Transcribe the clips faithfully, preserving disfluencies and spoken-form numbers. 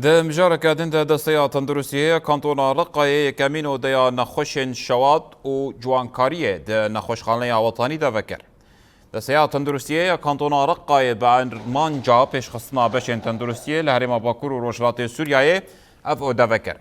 Di mijareke din de Desteya Tenduristiyê ya Kantona Reqayê yekemîn odeya nexweşên şewat û ciwankariyê di Nexweşxaneya Wetanî de vekir. Desteya Tenduristiyê ya Kantona Reqayê bi armanca pêşxistina beşên tenduristiyê li Herêma Bakur û Rojhilatê Sûriyeyê ev ode vekir.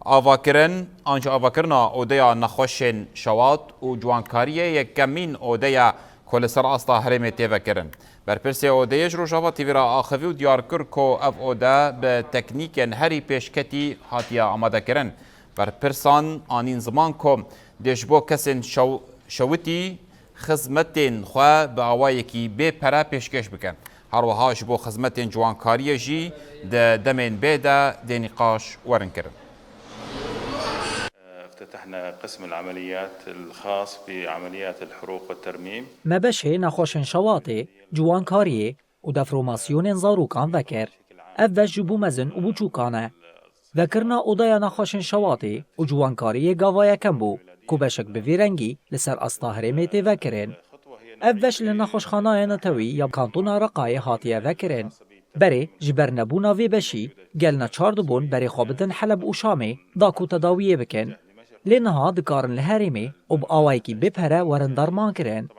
Avakirin, an jî avakirina odeya nexweşên şewat û ciwankariyê yekemîn ode ye ku li ser asta herêmê tê vekirin. Berpirsê odeyê ji Rojava T V re axivî û diyar kir ku ev ode bi teknîkên herî pêşketî hatiye amadekirin. Berpirsan anîn ziman ku dê ji bo kesên şew-, şewitî xizmetên xwe bi awayekî bê pere pêşkêş bikin. Her wiha ji bo xizmetên ciwankariyê jî di demên bê de dê nîqaş werin kirin. افتتحنا قسم العمليات الخاص بعمليات الحروق والترميم. Me beşê nexweşên şewatê, ciwankariyê û defromasyonên zarokan vekir. Ev beş ji bo mezin û biçûkan e. Vekirina odeya nexweşên şewatê û ciwankariyê gava yekem bû ku beşek bi vî rengî li ser asta herêmê tê vekirin. Ev beş li Nexweşxanaya Netewî ya Kantona Reqayê hatiye vekirin. Berê ji ber nebûna vê beşî, gelna çar dibûn berê xwe bidin Heleb û Şamê da ku tedawiyê bikin. Lê niha dikarin li herêmê û bi awayekî bê pere werin derman kirin.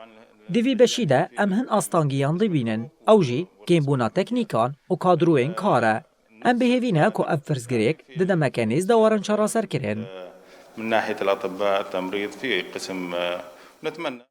Di vî beşî de em hin astangiyan dibînin, ew jî kêmbûna teknîkan û kadroyên kar e. Em bi hêvî ne ku ev pirsgirêk di demeke nêz de werin çareserkirin. من ناحية الأطباء، التمريض، في قسم، آه، نتمنى